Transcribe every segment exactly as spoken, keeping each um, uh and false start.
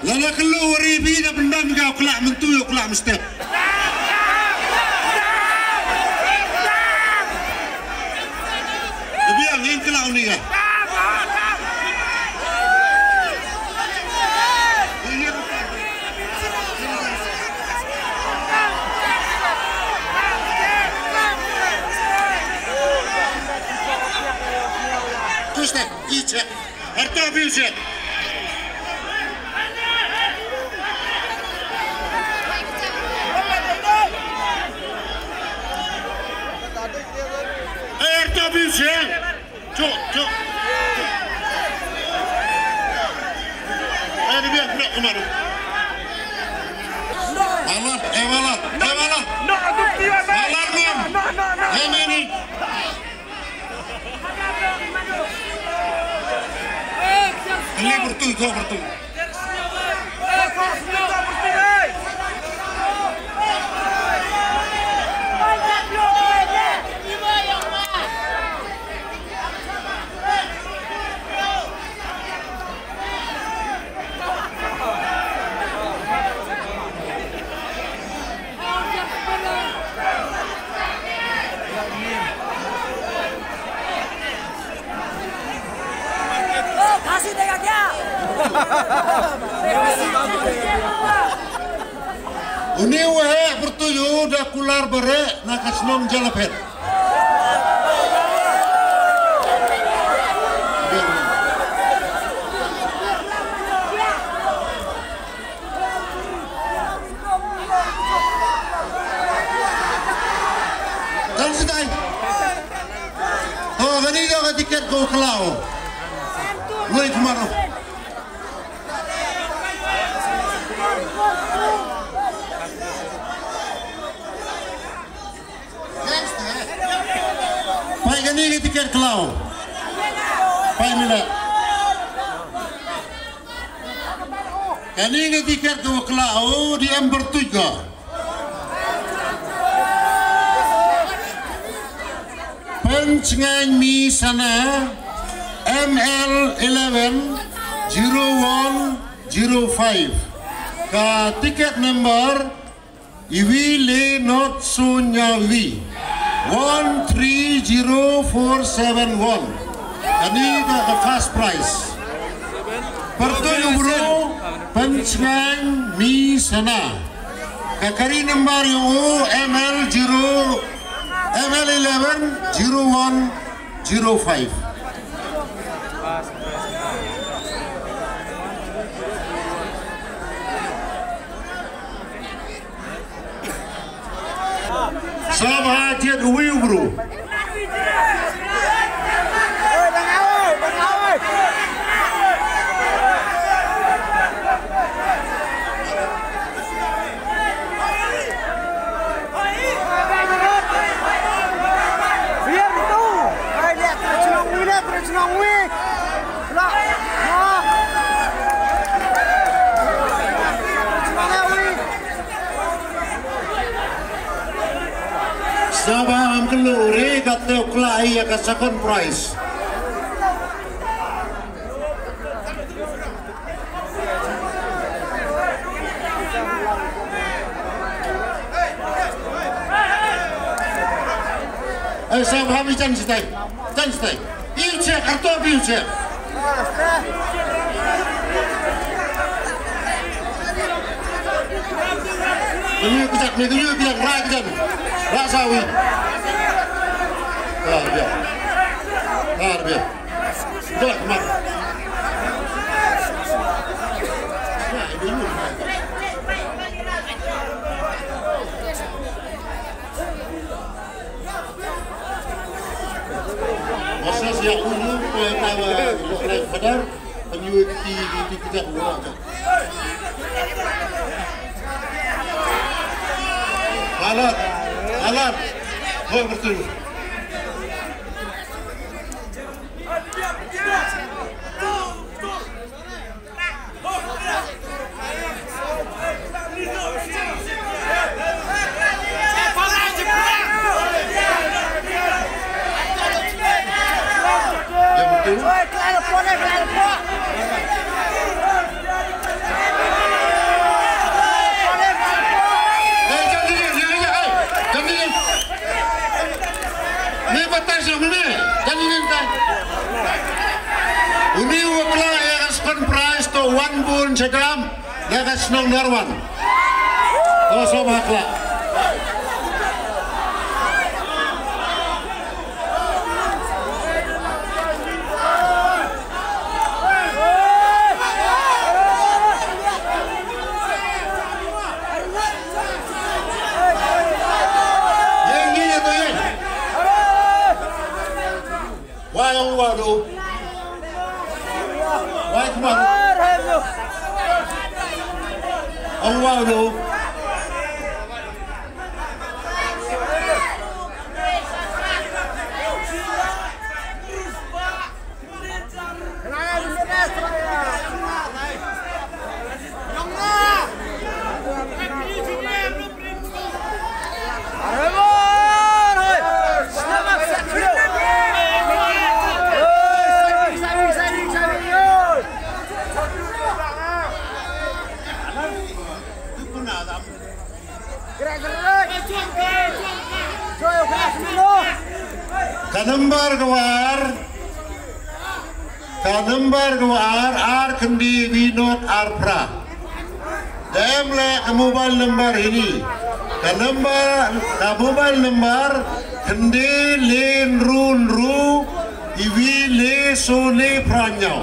Lada kyllu wari bi da bendam ka u klah myntu u klah mesti. Biang in klah ni ka. Tuste, iche. Arto biu che. Arto biu che. Chuk, chuk. Ada biar pula kemana? Alat, eh, alat, eh, alat. Alat, man. Eh, ini. Ini bertujuh, bertujuh. Une u heh pyrtuit u da kular bareh na ka shnong Jalaphet. Kan sitai. To, kani da ka tiket ko khlaw. Wei kemaro. Peit kane ka tiket khlaw. Peit mynta. Kane ka tiket khlaw, oh, dei em pyrtuit ka. Pynchngaiñ Misana, M L eleven zero one zero five. Ka tiket number Iwi le not sunya wi. One three zero four seven one. Kani ka, ka first prize. Pyrtuit u bru Pynchngaiñ Misana. Ka kari number ïa u M L zero, M L eleven zero one zero five. Sngap ha jied uwei u bru. Sngap ha, ngam kyllu re, kata u klah ïa ka second prize. Eh, sngap ha, jan sitai. Jan sitai. Iu che, arto biu che. Menu kejap, menu kejap, rai kejap. Rai sawi. Rai kejap. Rai kejap. Dah, kemar. Masa siap dulu, kau yang tahu, kau yang sadar, penyu di, di, di kita dua aja. Alat, alat, kau betul. Bun shadam na ka shnong Narwan. To sngewbha kla. Wai ong wadu. Wai kemar. Ong wadu. Ka number ka war. Ka number ka war, ar khyndai wi not ar phra. Dei em leh ka mobile number hini. Ka number, ka mobile number, khyndai le ynru ynru, iwi le so le phra ynñiaw.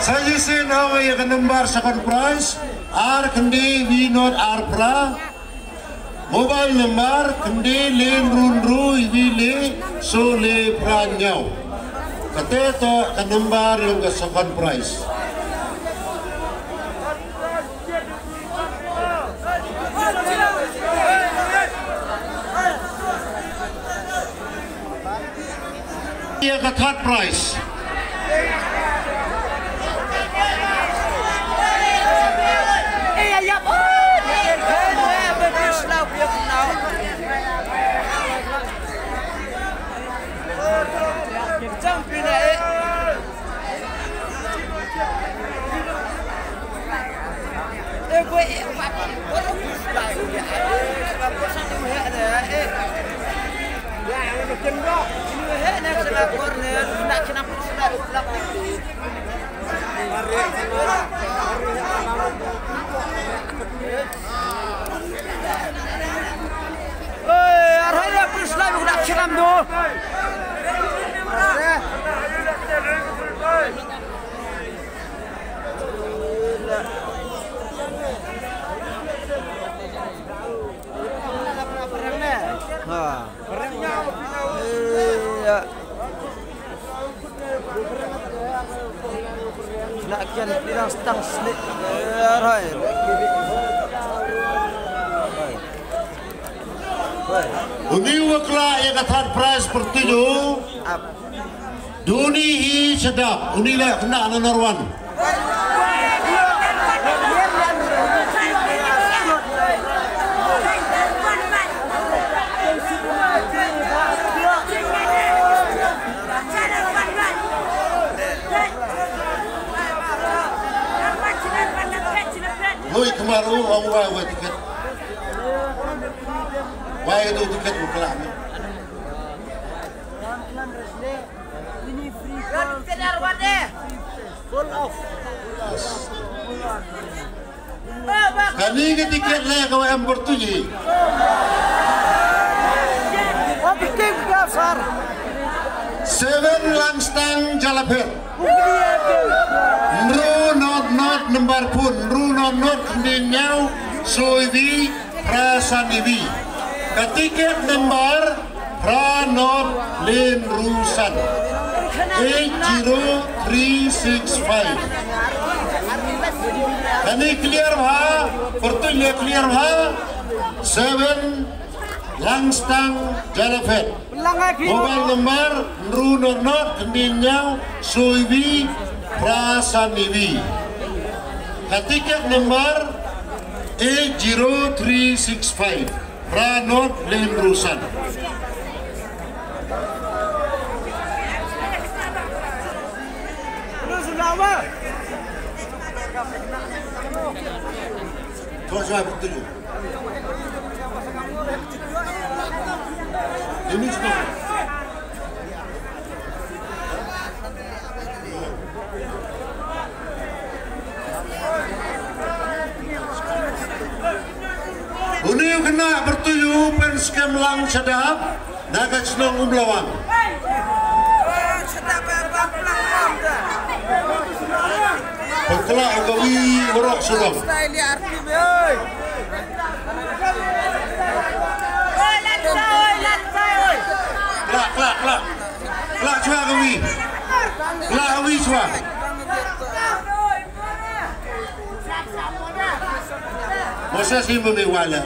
Sa shisien ong ïa ka number second prize, ar khyndai wi not ar phra. Mobile number, khyndai le ynru ynru, iwi le so le phra ynñiaw. Kata toh ka number jong ka second prize. Ïa ka third prize. Oi, arhai ya pus lai budak siram tu. Ha. Iya. Nak kian bilang stang snik. Rai. Uni wa kla ïa ka third prize pyrtuju. Ap. Duni hi sedap, uni leh kena na Narwan. Lui kemar u ong wai wai tiket. Wai tu tiket u kelak ni. Kani ka tiket leh ka wa em pyrtuji. Seven Langstang Jalaphet. Ynru not not number phone. Ynru not not khyndai ynñiaw. Soi wi. Phra san iwi. Ka tiket number phra not le ynru san. Eight zero three six five. Kani clear bha, pyrtuit le clear bha. Seven Langstang Jalaphet. Mobile number ynru not not khyndai ynñiaw soi wi phra san iwi. Ka tiket number eight zero three six five. Phra not le ynru san. Tuh, coba betul. Ini sudah. Khynnah Pyrtuit u pynskhem lang shadap na ka shnong Umlawang. Pynkylla ka wi warok shnong. Kylla, kylla, kylla. Kylla shuwa ka wi. Kylla ka wi shuwa. Moses hi mane wala.